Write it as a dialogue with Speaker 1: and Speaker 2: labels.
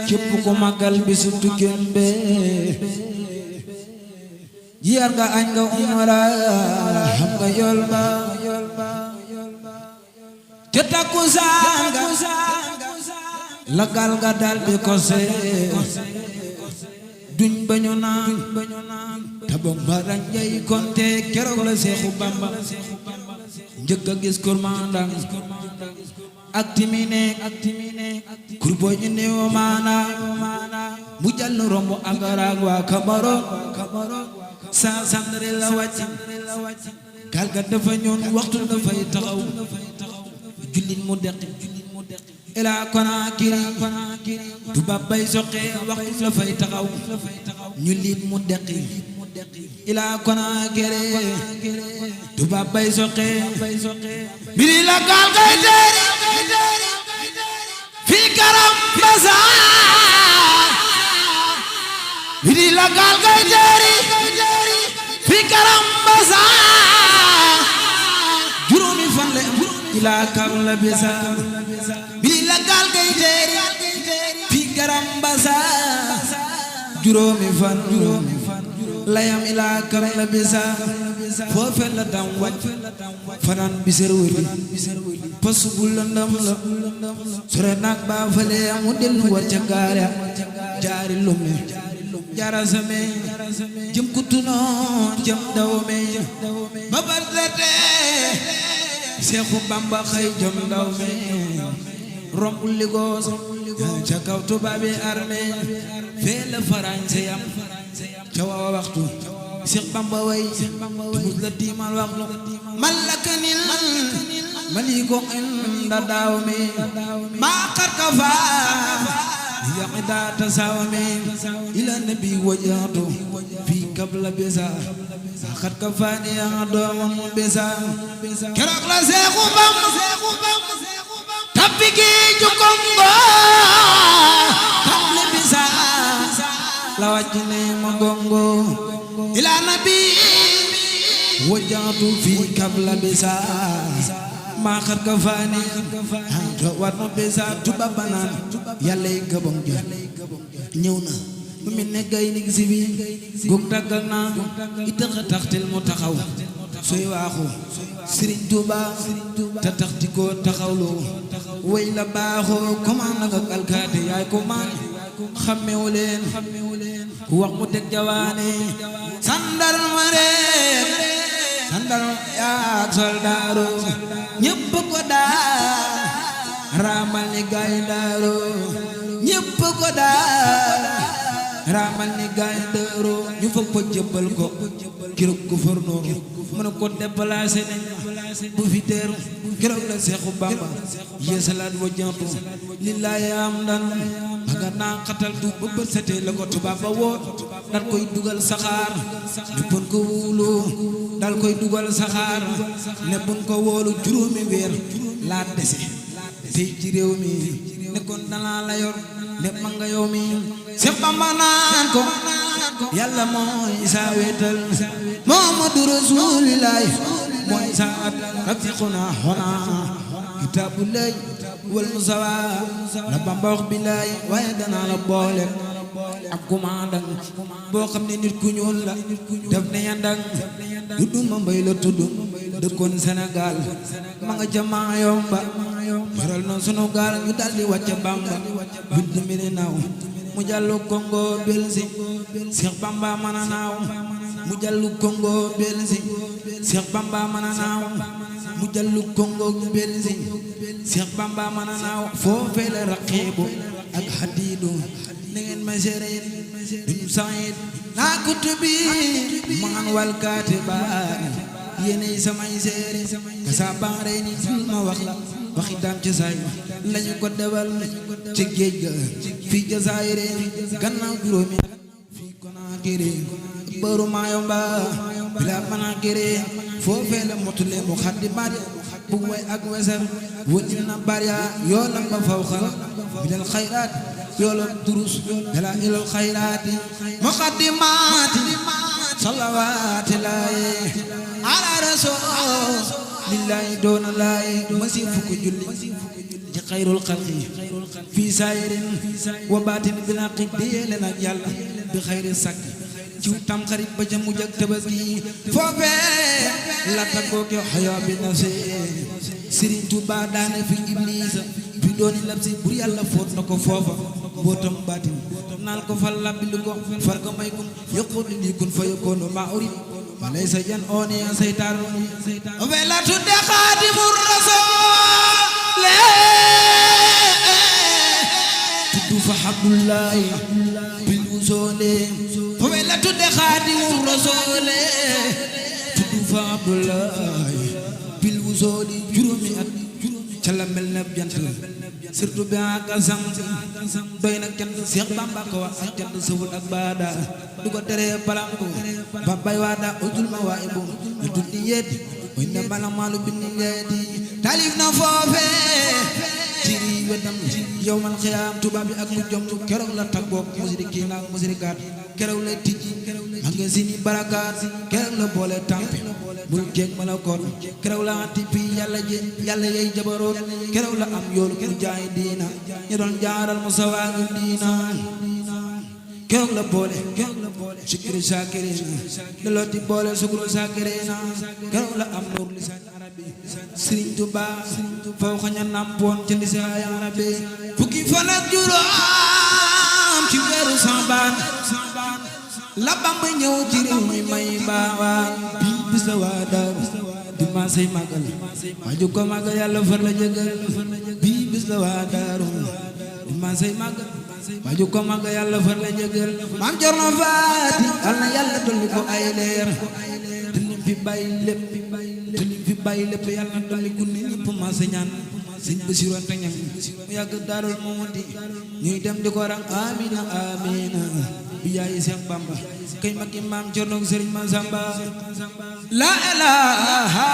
Speaker 1: képp ku màggal bisu tukkeem be jiyaar nga añ nga umra xam nga yool ba te takkusaan nga la gal nga dal di kose duñ bañu naan tabam baran jay konte keroog la Seexu Bamba njëkk a gis kurmandang ak timine kurbo ñu néew maana mu jàll romb agaraag waa Kamaro sa sandre la wàcc gaal ga dafa ñoon waxtu dafay taxaw jullit mu deqi ila Konaakiri tubaab bay soqe waxtu dafay taxaw ñu liit mu deqi ila Konaakiri tubaab bay soqe biri la gaal gay teeri fi karam basa biri la gaal gay teeri fi karam basa juróomi fan la ila karam la besa biri la gaal gay teeri fi karam basa juróomi fan layam ila karam la besa foofe la dam wàcc fanaan biser wëli pasu bu lëndëm la sore nag baa fale mu dellu war ca gaare jaari lume jaara same jëm kutuno jëm dawme ba barzate Seexu Bamba xëy jëm dawme romb Ligos ca kaw tubaabi arme fee la Faranse yam ca waa waxtu Seex Bamba way mus la tiimal waxlu malakanil maliko inda dawme ma qad kafa yaqida tasawme ila nabi wajatu fi qabla bisa qad kafani doom bisa keroog la Seexu Bamba tapiki jukongo qabla bisa la wajine magongo ila nabi wajatu fi qabla bisa ma xar ka faani to wat ma bisa tuba banaan yàlla yi gabon ja ñëw na mu mel ne gay ni gisi bi gug tàggal na itaxa taxtil mu taxaw sooy waaxu Sëriñ Tuuba te tax di ko taxawloo way la baaxoo commande nga alkaate yaay commande xammewu leen wax mu teg jawaane sandar ma reer sandar yaak soldaaro ñépp ko daa raamal ni gaay daaro ñépp ko daa raamal ni gaay daaro ñu fa ko jëbbal ko keroog gouverneur mën ko déplacé nañ bu fi teeru keroog la Seexu Bamba yeesalaat wajjantu lillaahi amdan baga naa xatal du ba bët setee la ko tubaab ba woot dal koy dugal saxaar ne bun ko wóolu dal koy dugal saxaar ne bun ko wóolu juróomi weer laa dese tey ci réew mi ne kon danaa la yor ne ma nga yow mi Seex Bamba naan ko yàlla mooy saa weetal Muhammadu Rasuulullaah mooy saa at rafiquna hona kitaabullaah wal musawaa la Bamba wax billaay waaye danaa la boole ak commandant boo xam ne nit ku ñuul la def ne yandang dudd ma mbay la tudd dëkkoon Sénégal ma nga ca Mayomba yoral na sunu gaal ñu daldi wàcce Bamba bind mi ne naaw mu jàllu Congo Belsi Seex Bamba mën a naaw mu jàllu Congo Belsi Seex Bamba mën a naaw mu jàllu Congo Belsi Seex Bamba mën a naaw foofee la raqiibu ak hadiidu na ngeen ma seereen duñu sayit naa kutubi man wal kaatibaan yéenay samay seere ka saa baare ni ma wax la waxi daam ci saay lañu ko dewal ci géej ga fii Jazaayir gannaaw juróomi fii Konaakiri bëru Mayomba bila Konaakiri foofee la motule mu xaddi baat bu way ak wesar wëñil na barya yoolam ba faw xal bilal xayraat yoolam durus dala ilal xayraati muqaddimaati salawaati laaye ala rasul lillahi doona laaye masi fukk julli ci xayrul xalqi fii saayirin wa baatin bi naa xi déele nag yàlla bi xayri sàkk ci tam xarit ba ca mujj ak tabaski foofee la taggoog yow xayaa bi na Sëriñ Tuubaa daane fi Iblisa fi dooni lab si bur yàlla foot na ko foofa mbootam baatin naal ko fal labbi lu ko far ko may kun yokku li kun fa yokkoon ma urid walay sa jan ooni ya saytaan ve la tudde Xaadimu Rasuul tuddu fa Abdullahi bil usole ve la tudde Xaadimu Rasuul tuddu fa Abdullahi bil usole juróomi at ca la mel ne jant surtout bi ak sang doy na kenn Seex Bamba ko wax ak kenn sëful ak baada du ko tere palanko ba bay waada ujul ma waa ibu ñu tuddi yeeti oy ne bala maalu binni ngeeti talif na foofe ciri wedam yowmal xiyaam tubaab bi ak mu jom keroog la taggoog musrikiin ak musrikaat keroog la tijji magasini barakaat keroog la boole tampi bul jeeg ma la koot keroog la ati pi yàlla yey jabaroot keroog la am yoolu mu jaay diina ñu doon jaaral mu sawaagi diina keroog la boole shukri shakirina lolooti boole sukru shakirina keroog la am nuur lisaan arabi Sëriñ Tuubaa faw xaña nampoon ci lisaan arabi fukki fan ak juróom ci weeru Saabaan la Bamba ñëw ci réew mi may baawaan bii bis la waa daaru di maasay màggal waaju ko màggal yàlla far la jëgal bii bis la waa daaru di maasay màggal waaju ko màggal yàlla far la jëgal maam Cerno Faati al na yàlla dolli ko ay leer te lim fi bàyyi lépp yàlla dolli ku ne ñëpp maasay ñaan sëñ Basiru Anta Ñaŋ mu yàgg daarul Muxti ñuy dem di ko rang amina amina bi yaayi Seex Bamba kay magi maam Cerno Sëriñ Masamba la ilaha